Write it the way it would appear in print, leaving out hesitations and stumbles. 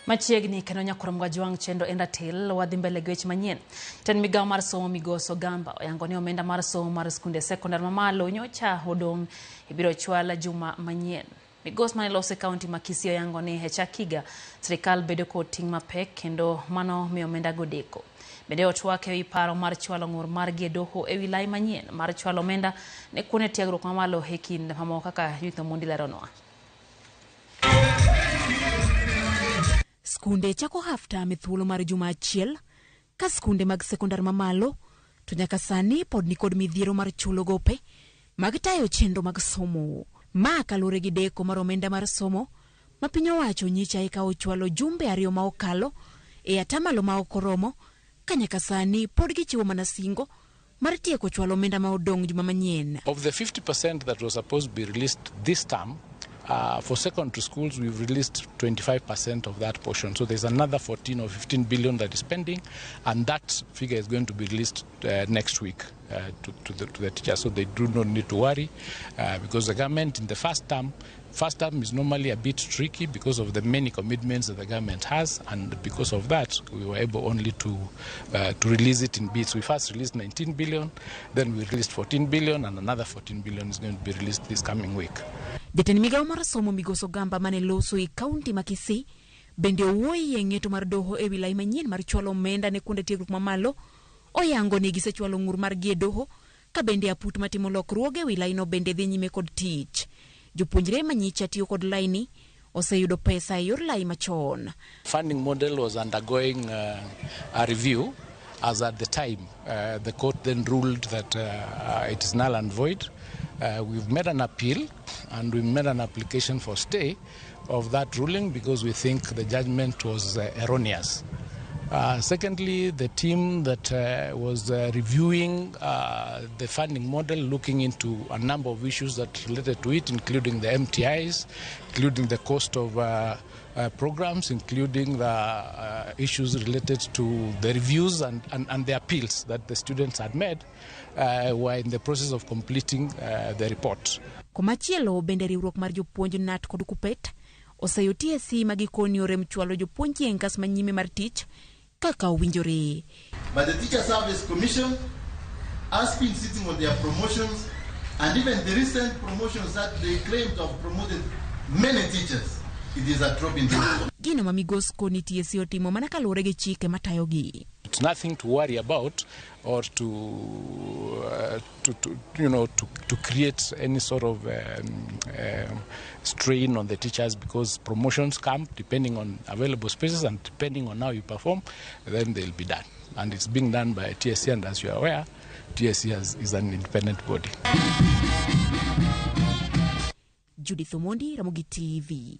Machiegni kendo nyakwar Mgajwang' chendo en ratil wadhi mbele gi weche manyien. Jatend migawo mar somo Migosi Ogamba oyango ni omenda mar somo mar skunde sekondar mamalo nyocha odong' ibiro chwal juma manyien. Migos mane loso e kaunti ma Kisii oyango ni e chak higa sirikal bedo kod ting' mapek kendo mano miyo omenda go deko. Bende otwak ewi paro mar chwalo ng'ur margi e doho ewi lai manyien mar chwalo omenda ne kuonde tiegruok mamalo e kind mamoko kaka Judith Omondi leronwa. Skunde chako half term e thuolo mar juma achiel ka skunde mag sekondar mamalo to nyaka sani pod nikod midhiero mar chulo gope mag tayo chenro mag somo. Ma kaluwore gi deko mar omenda mar somo ma piny owacho nyicha eka ochwalo jumbe ariyo ma okalo e atamalo ma ok oromo ka nyaka sani pod gichiwo mana singo mar tieko chwalo omenda ma odong' juma manyien. Of the 50% that was supposed to be released this term, for secondary schools, we've released 25% of that portion. So there's another 14 or 15 billion that is pending, and that figure is going to be released next week to the teachers. So they do not need to worry because the government in the first term is normally a bit tricky because of the many commitments that the government has, and because of that, we were able only to release it in bits. We first released 19 billion, then we released 14 billion, and another 14 billion is going to be released this coming week. Jatend migawo mar somo Migosi Ogamba mane loso e kaunti ma Kisii bende owuoyi e ng'eto mar doho ewi lai manyien mar chwalo omenda ne kuonde tiegruok mamalo oyango ni gisechwalo ng'ur margi e doho ka bende aput matimo lokruoge ewi laino bende dhi nyime kod tich. Jopuonjre manyicha tiyo kod laini oseyudo pesa e yor lai machon. Funding model was undergoing a review as at the time the court then ruled that it is null and void. We've made an appeal and we made an application for stay of that ruling because we think the judgment was erroneous. Secondly, the team that was reviewing the funding model, looking into a number of issues that related to it, including the MTIs, including the cost of programs, including the issues related to the reviews and the appeals that the students had made, were in the process of completing the report. Komachielo bende riwruok mar jopuonj KNUT kod KUPPET oseyo TSC ma gikoni orem chwalo jopuonj e ngas manyime mar tich kaka owinjore. But the Teacher Service Commission has been sitting on their promotions, and even the recent promotions that they claim to have promoted many teachers, it is a drop in the ocean. Gino ma Migos koni TSC otimo mana kaluwore gi chike matayogi. It's nothing to worry about or to create any sort of strain on the teachers, because promotions come depending on available spaces and depending on how you perform, then they'll be done. And it's being done by TSC, and as you are aware, TSC is an independent body. Judith Omondi, Ramogi TV.